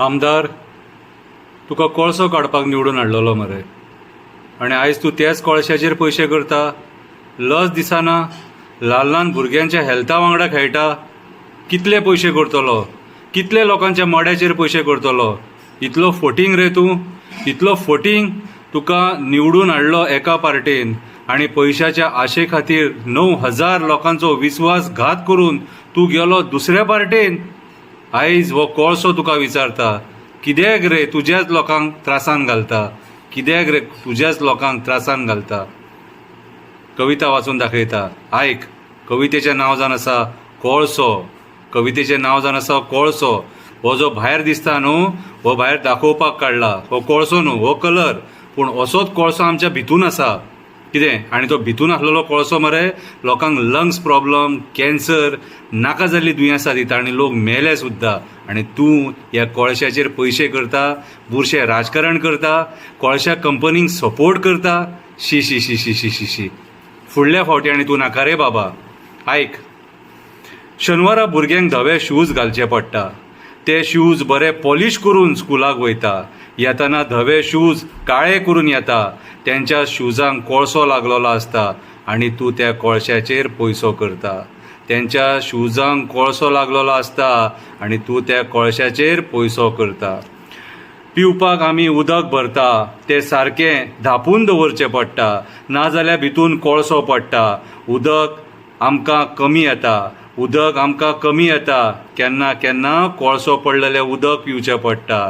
आमदार, तुका कोळसो काडपाक निवडून हाडलेलो मरे आनी आयज तूं त्याच कोळश्याचेर पयशे करता. लज दिसना? ल्हान ल्हान भुरग्यांच्या हेल्था वांगडा खेळटा. कितले पयशे करतलो? कितले लोकांच्या मड्याचेर पयशे करतलो? इतलो फटींग रे तूं, इतलो फटींग. तुका निवडून हाडलो एका पार्टेन आनी पयशाच्या आशे खातीर 9000 लोकांचो विस्वासघात करून तूं गेलो दुसऱ्या पार्टेन. आयज हो कोळसो तुका विचारता, कित्याक रे तुज्याच लोकांक त्रासान घालता? कित्याक रे तुज्याच लोकांक त्रासान घालता? कविता वाचून दाखयता, आयक. कवितेचें नांव जावन आसा कोळसो. कवितेचें नांव जावन आसा कोळसो. हो जो भायर दिसता न्हू, हो भायर दाखोवपाक काडला. हो कोळसो न्हू, हो कलर. पूण असोच कोळसो आमच्या भितून आसा. कितें आनी तो भितून आसलेलो कोळसो मरे लोकांक लंग्स प्रॉब्लम, कॅन्सर, नाका जाल्ली दुयेंसां दिता आनी लोक मेले सुद्दां. आनी तूं ह्या कोळश्याचेर पयशे करता, बुरशें राजकारण करता, कोळश्या कंपनींक सपोर्ट करता. शी शी शी शी शी शी शी. फुडल्या फावटी आनी तूं नाका रे बाबा. आयक. शेनवारा भुरग्यांक धवे शूज घालचे पडटा. ते शूज बरे पॉलीश करून स्कुलाक वयता. येतना धवे शूज काळे करून येता. तेंच्या शुजांक कोळसो लागलेलो आसता आनी तूं त्या कोळश्याचेर पयसो करता. तेंच्या शुजांक कोळसो लागलेलो आसता आनी तूं त्या कोळश्याचेर पयसो करता. पिवपाक आमी उदक भरता, तें सारकें धांपून दवरचें पडटा, नाजाल्यार भितून कोळसो पडटा. उदक आमकां कमी येता. उदक आमकां कमी येता. केन्ना केन्ना कोळसो पडलेलें उदक पिवचें पडटा.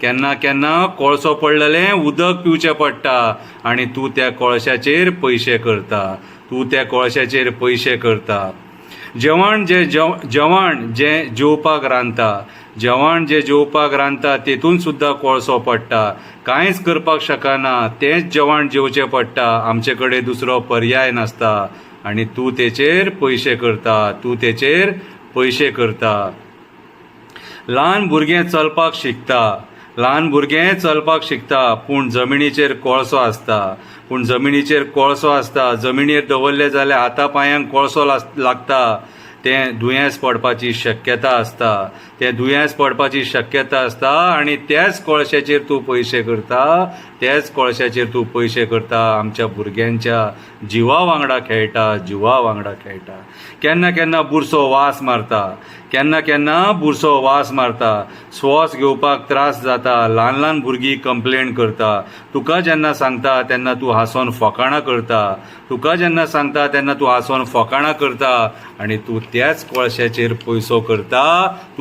केन्ना केन्ना कोळसो पडलेलें उदक पिवचें पडटा आनी तूं त्या कोळश्याचेर पयशे करता. तूं त्या कोळश्याचेर पयशे करता. जेवण जें जेवपाक रांदता, जेवण जें जेवपाक रांदता, तेतून सुद्दां कोळसो पडटा. कांयच करपाक शकना, तेंच जेवण जेवचें पडटा. आमचे कडेन दुसरो पर्याय नासता आनी तूं तेचेर पयशे करता. तूं तेचेर पयशे करता. ल्हान भुरगें चलपाक शिकता. ल्हान भुरगें चलपाक शिकता, पूण जमिनीचेर कोळसो आसता. पूण जमिनीचेर कोळसो आसता. जमिनीर दवरलें जाल्यार हाता पांयांक कोळसो लागता. तें दुयेंस पडपाची शक्यता आसता. तें दुयेंस पडपाची शक्यता आसता आनी त्याच कोळश्याचेर तूं पयशे करता. त्याच कोळश्याचेर तूं पयशे करता. आमच्या भुरग्यांच्या जिवा वांगडा खेळटा. जिवा वांगडा खेळटा. केन्ना केन्ना बुरसो वास मारता. केन्ना केन्ना बुरसो वास मारता. स्वास घेवपाक त्रास जाता. ल्हान ल्हान भुरगीं कंप्लेन करता. तुका जेन्ना सांगता तेन्ना तूं हांसोन फकाणां करता. तुका जेन्ना सांगता तेन्ना तूं हांसोन फकाणां करता आनी तूं त्याच कोळश्याचेर पयसो करता. तूं